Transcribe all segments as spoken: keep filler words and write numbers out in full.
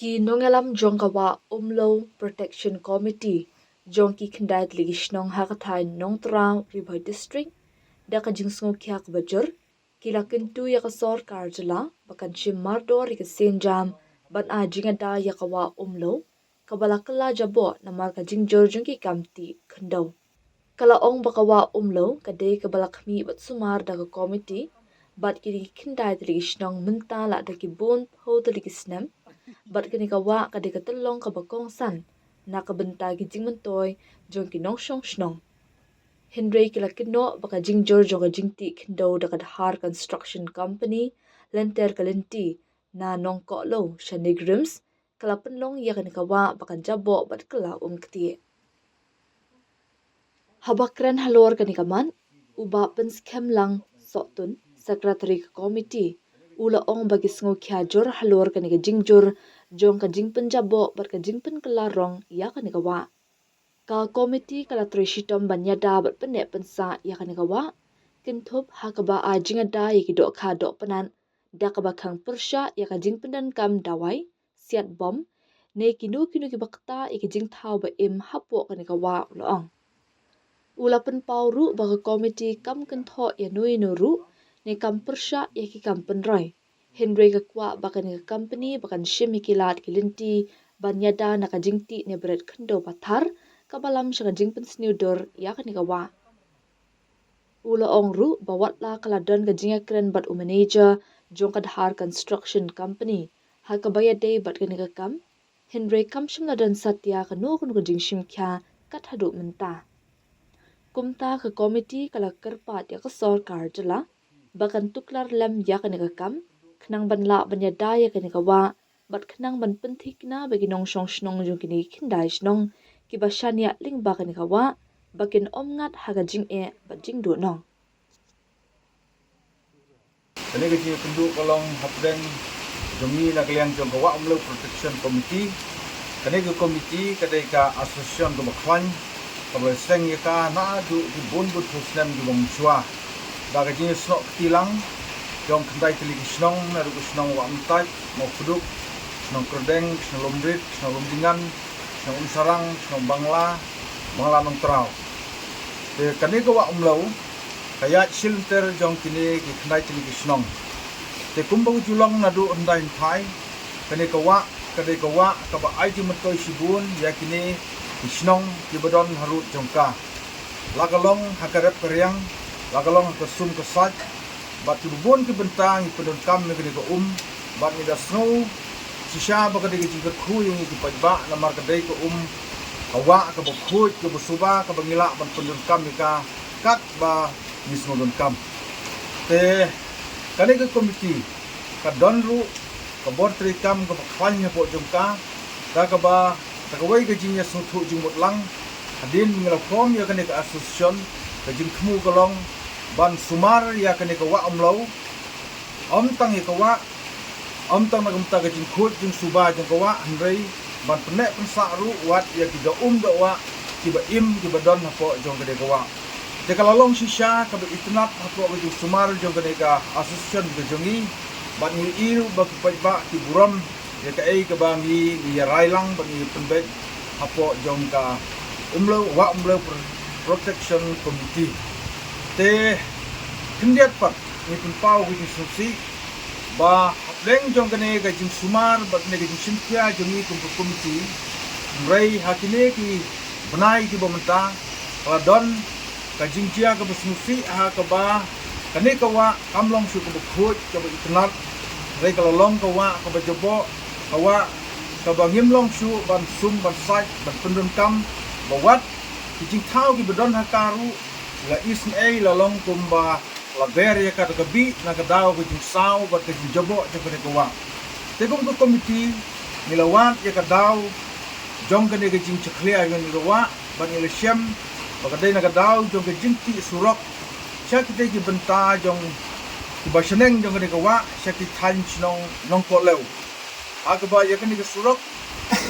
Ki nongïalam jong ka Wah Umlew Protection Committee jong ki khyndai tylli ki shnong ha ka thaiñ Nongtraw, Ri Bhoi District, da ka jingsngewkhia kaba jur, ki la kyntu ïa ka sorkar jylla ba kan shim mardor ïa ka sienjam ban ai jingïada ïa ka Wah Umlew, kaba la kylla jaboh namar ka jingjur jong ki kam tih khyndew. Ka la ong ba ka Wah Umlew ka dei kaba la khmih bad sumar da ka komiti bad kine ki khyndai tylli ki shnong mynta la da ki bun phew tylli ki snem, bad kane ka wah ka dei ka tyllong kaba kongsan na ka bynta ki jingmyntoi jong ki nongshong shnong. Hynrei ki la kynnoh ba ka jingjur jong ka jingtih khyndew da ka Dhar Construction Company lynter ka lynti na Nongkohlew sha NEIGRIHMS, ka la pynlong ïa kane ka wah ba kan jaboh bad kylla umktieh. Haba kren halor kane ka mat, u Bah Pynskhem Lang Sohtun, Secretary ka komiti, u la ong ba ki sngewkhia jur halor kane ka jingjur jong ka jingpynjaboh bad ka jingpynkylla rong ïa kane ka wah. Ka komiti ka la trei shitom ban ïada bad pynneh pynsah ïa kane ka wah, kynthup ha kaba ai jingïada ïa ki dohkha dohpynat da kaba khang pyrshah ïa ka jingpyndonkam dawai, siat bom, ne kino kino kiba ktah ïa ki jingthaw ba im hapoh kane ka wah, u la ong. U la pynpaw ruh ba ka komiti kam kynthoh ïa no ïa no ruh ne kam pyrshah ïa ki kam pynroi. Hynrei ka kwah ba kane ka kompani ba kan shim ïa ki lad ki lynti ban ïada na ka jingtih ne bret khyndew pathar kaba lam sha ka jingpynsniew dur ïa kane ka wah. U la ong ruh ba watla ka la don ka jingïakren bad u manager jong ka Dhar Construction Company ha kaba ïadei bad kane ka kam, hynrei kam shym la don satia kano kano ka jingshim khia kat haduh mynta. Kumta ka komiti ka la kyrpad ïa ka sorkar jylla ba kan tuklar lem ïa kane ka kam, khnang ban lah ban ïada ïa kane ka wah, bad khnang ban pynthikna ba ki nongshong shnong jong kine ki khyndai shnong kiba shaniah lyngba kane ka wah ba kin ym ngat ha ka jingeh bad jingduhnong. Kane ka jingïakynduh ka long hapdeng jong ngi na ka liang jong ka Wah Umlew Protection Committee. Kane ka komiti ka dei ka association kaba khlaiñ kaba la seng ïa ka naduh ki bun bun phew snem kiba mynshuwa. Da ka jingïasnoh kti lang jong khyndai tylli ki shnong, naduh ka shnong Wah Myntait, Mawpduk, shnong Kyrdeng, shnong Lumrit, shnong Lumdingan, shnong Umsarang, shnong Bangla, Bangla Nongtraw. Te kane ka Wah Umlew ka ïaid shilynter jong kine ki khyndai tylli ki shnong. Te kumba ka ju long naduh hyndai hynthai, kane ka wah ka dei ka wah kaba ai jingmyntoi shibun ïa kine ki shnong kiba don harud jong ka. La ka long ha ka rep ka riang, la ka long ha ka sum ka sait, bad kiba bun ki bynta ngi pyndonkam ïa kane ka um, bad ngi da sngew shisha ba ka dei ka jingkyrkhu ïa ngi ki paidbah namar ka dei ka um ka wah kaba khuid, kaba suba, kaba ngi lah ban pyndonkam ïa ka katba ngi sngewdonkam. Te kane ka komiti ka don ruh ka bor treikam kaba khlaiñ hapoh jong ka, da kaba da kawei ka jingïasngewthuh jingmut lang hadien ba ngi la form ïa kane ka association, ka jingthmu ka long ban sumar ïa kane ka Wah Umlew, ym tang ïa ka wah, ym tang na ka bynta ka jingkhuid jingsuba jong ka wah, hynrei ban pynneh pynsah ruh wat ïa ki doh um doh wah kiba im kiba don hapoh jong kane ka wah. Te ka la long shisha kaba itynnad hapoh ka jingsumar jong kane ka association ka jong ngi, bad ngi ïohi ruh ba ki paidbah ki burom ïa kaei kaba ngi, ngi ïa rai lang bad ngi pynbeit hapoh jong ka Umlew, Wah Umlew Pro-, Protection Committee. Te khyndiat pat ngi pynpaw ka jingsngewsih ba hapdeng jong kane ka jingsumar bad kane ka jingshim khia jong ngi kum ka komiti, hynrei ha kine ki bnai kiba mynta ka la don ka jingjia kaba sngewsih ha kaba kane ka wah kam long shuh kaba khuid kaba itynnad, hynrei ka la long ka wah kaba jaboh, ka wah kaba ngim long shuh ban sum ban sait ban pyndonkam, ba wat ki jingthaw kiba don ha ka ruh la isynei, la long kumba la ber ïa ka da ka bih na ka daw ka jingsaw bad ka jingjaboh jong kane ka wah. Te kum ka komiti ngi la wad ïa ka daw jong kane ka jingjakhlia jong kane ka wah bad ngi la shem ba ka dei na ka daw jong ka jingtih surok sha kitei ki bynta jong kiba shaneng jong kane ka wah sha ki thaiñ shnong Nongkohlew. Ha kaba ïa kane ka surok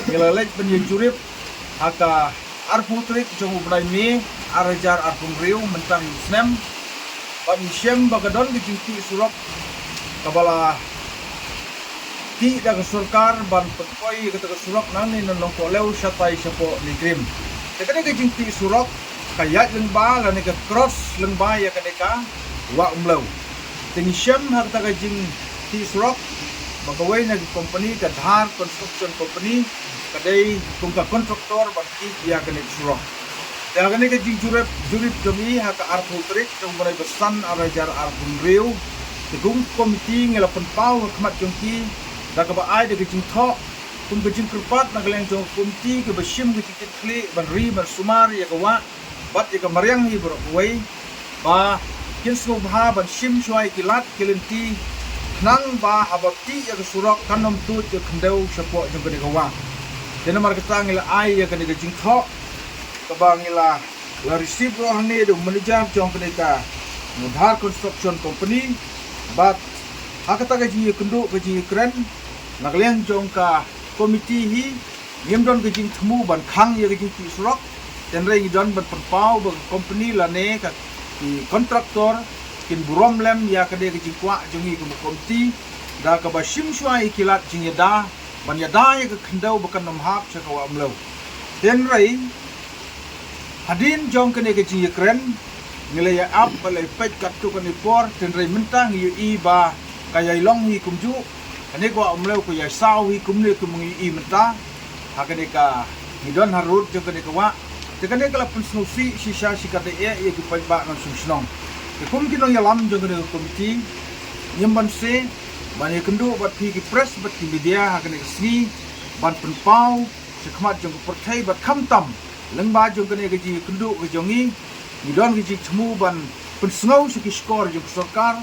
ngi la leit ban ïa jurip ha ka arphew tarik jong u bnai May ar hajar arphew hynriew mynta hi u snem. Bad ngi shem ba ka don ka jingtih surok kaba la tih da ka sorkar ban pynpoi ïa kata ka surok nangne na Nongkohlew shatai shapoh Nongrim. Te kane ka jingtih surok ka ïaid lyngba lane ka cross lyngba ïa kane ka Wah Umlew. Te ngi shem ha kata ka jingtih surok ba kawei na ka company ka Dhar Construction Company ka dei kum ka contractor ban tih ïa kane ka surok. Te ha kane ka jingjurip jurip jong ngi ha ka arphew tarik jong u bnai ba san arhajar arphew hynriew, te kum ka komiti ngi la pynpaw ha khmat jong ki da kaba ai da ka jingthoh kum ka jingkyrpad na ka liang jong ka komiti kaba shim ka jingkitkhlieh ban ri ban sumar ïa ka wah bad ïa ka mariang hi baroh kawei, ba kin sngewbha ban shim shuwa ïa ki lad ki lynti khnang ba haba tih ïa ka surok kan ym tuid ka khyndew shapoh jong kane ka wah. Te namar kata ngi la ai ïa kane ka jingthoh kaba ngi la, la receive ruh hangne da u manager jong kane ka Dhar Construction Company. Bad ha kata ka jingïakynduh ka jingïakren na ka liang jong ka komiti hi, ngim don ka jingthmu ban khang ïa ka jingtih surok. Hynrei ngi don ban pynpaw ba ka company lane ka ki contractor kin burom lem ïa kane ka jingkwah jong ngi kum ka komiti da kaba shim shuwa ïa ki lad jingïada ban ïada ïa ka khyndew ba kan ym hap sha ka Wah Umlew. Hynrei hadien jong kane ka jingïakren ngi la ïa ap ba la ïa peit katto katne por, hynrei mynta ngi ïohi ba ka ïai long hi kumjuh. Kane ka Wah Umlew ka ïai saw hi kumne kum ngi ïohi mynta. Ha kane ka ngi don harud jong kane ka wah. Te kane ka la pynsngewsih shisha shi katdei eh ïa ki paidbah nongshong shnong. Te kum ki nongïalam jong kane ka komiti, ngim banse ban ïakynduh bad phi ki press bad ki media ha kane ka sngi ban pynpaw sha khmat jong ka pyrthei bad khamtam lyngba jong kane ka jingïakynduh ka jong ngi, ngi don ka jingthmu ban pynsngew sha ki shkor jong ka sorkar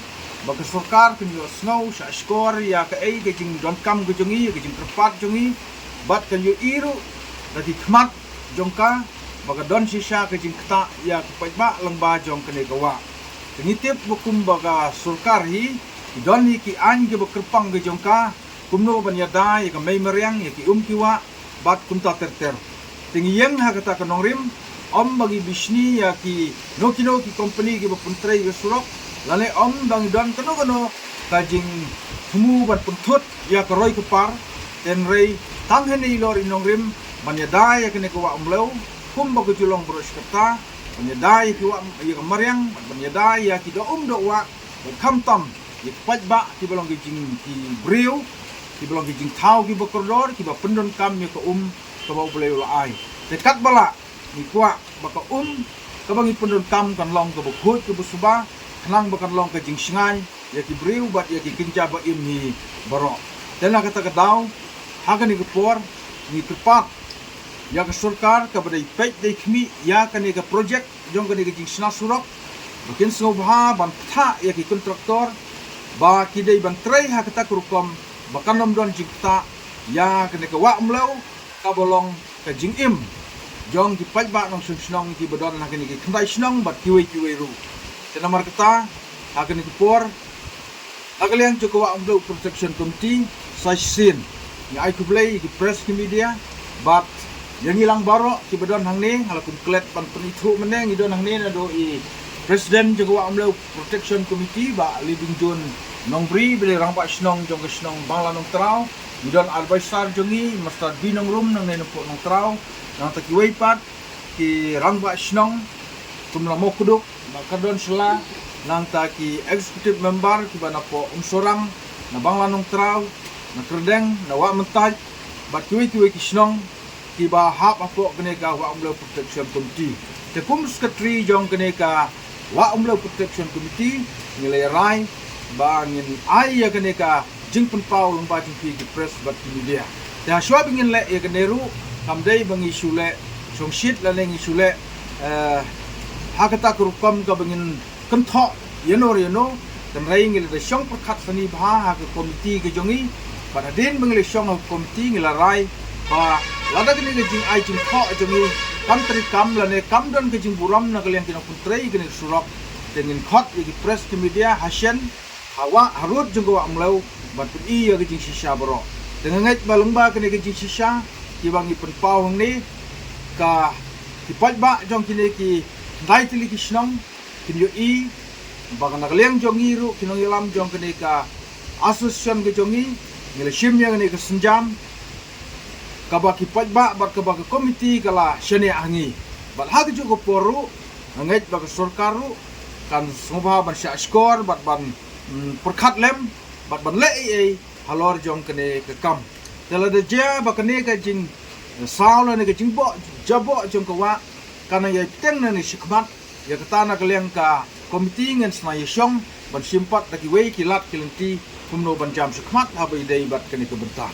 ba ka sorkar kan ïohsngew sha shkor ïa kaei ka jingdonkam ka jong ngi, ïa ka jingkyrpad jong ngi, bad kan ïohi ruh da ki khmat jong ka ba ka don shisha ka jingktah ïa ki paidbah lyngba jong kane ka wah. Te ngi tip ba kumba ka sorkar hi ki don hi ki aiñ kiba kyrpang ka jong ka, kumno ban ïada ïa ka mei mariang, ïa ki um ki wah bad kumta ter ter. Te ngi ïeng ha kata ka nongrim, ym ba ngi bishni ïa kino kino ki company kiba pyntrei ïa ka surok, lane ym ba ngi don kano kano ka jingthmu ban pynthut ïa ka roi ka par. Hynrei tang hynne i lor i nongrim ban ïada ïa kane ka Wah Umlew kumba ka ju long baroh shi katta, ban ïada ïa ki wah, ïa ka mariang, ban ïada ïa ki doh um doh wah, bad khamtam ïa ki paidbah kiba long ki jing, ki briew kiba long ki jingthaw kiba kordor kiba pyndonkam ïa ka um kaba U Blei u la ai. Te katba lah ngi kwah ba ka um kaba ngi pyndonkam kan long kaba khuid kaba suba, khnang ba kan long ka jingshngaiñ ïa ki briew bad ïa ki kynja ba im hi baroh. Te na kata ka daw, ha kane ka por ngi kyrpad ïa ka sorkar kaba dei peit dei khmih ïa kane ka projek jong kane ka jingshna surok, ba kin sngewbha ban ktah ïa ki kontraktor ba ki dei ban trei ha kata ka rukom ba kan ym don jingktah ïa kane ka Wah Umlew kaba long ka jingim jong ki paidbah nongshong shnong kiba don ha kane ki khyndai shnong bad kiwei kiwei ruh. Te namar kata, ha kane ka por, ha ka liang jong ka Wah Umlew Protection Committee, sa shisien ngi ai khublei ïa ki press ki media bad ïa ngi lang baroh kiba don hangne. Nga la kum klet ban pynithuh mynne, ngi don hangne naduh i President jong ka Wah Umlew Protection Committee, Bah Libingjun Nongbri, ba dei rangbah shnong jong ka shnong Bangla Nongtraw. Ngi don advisor jong ngi, Master B Nongrum, nangne na Pok Nongtraw. Nangta kiwei pat ki rangbah shnong kum la Mawkduk, na Kyrdon Shylla, nangta ki executive member kiba na Pok Umsorang, na Bangla Nongtraw, na Kyrdeng, na Wah Myntaj, bad kiwei kiwei ki shnong kiba hap hapoh kane ka Wah Umlew Protection Committee. Te kum secretary jong kane ka Wah Umlew Protection Committee, ngi la ïa rai ba ngin ai ïa kane ka jingpynpaw lyngba jong phi ki press bad ki media. Te ha shuwa ba ngin leh ïa kane ruh, kam dei ba ngi shu leh shongshit lane ngi shu leh, eh, ha kata ka rukom kaba ngin kynthoh ïano ïano, hynrei ngi la da shong pyrkhat sani bha ha ka komiti ka jong ngi. Bad hadien ba ngi la shong ha ka komiti ngi la rai ba lada kane ka jingai jingthoh jong ngi kam treikam lane kam don ka jingburom na ka liang ki nongpyntrei kane ka surok, te ngin khot ïa ki press ki media ha shen, ha wah, harud jong ka Wah Umlew, ban pyni ïa ka jingshisha baroh. Te nga ngeit ba lyngba kane ka jingshisha kiba ngi pynpaw hangne, ka, ki paidbah jong kine ki khyndai tylli ki shnong kin ïohi ba na ka liang jong ngi ruh ki nongïalam jong kane ka association ka jong ngi, ngi la shim ïa kane ka sienjam kaba ki paidbah bad kaba ka komiti ka la shaniah ha ngi. Bad ha kajuh ka por ruh nga ngeit ba ka sorkar ruh kan sngewbha ban shah shkor bad ban, mm, pyrkhat lem bad ban leh ei ei halor jong kane ka kam. Te lada jia ba kane ka jingsaw lane ka jingboh jaboh jong ka wah kan nang ïai bteng nangne shakhmat, ïa kata na ka liang ka komiti ngin sa ïashong ban shim pat da kiwei ki lad ki lynti kumno ban jam shakhmat haba ïadei bad kane ka bynta.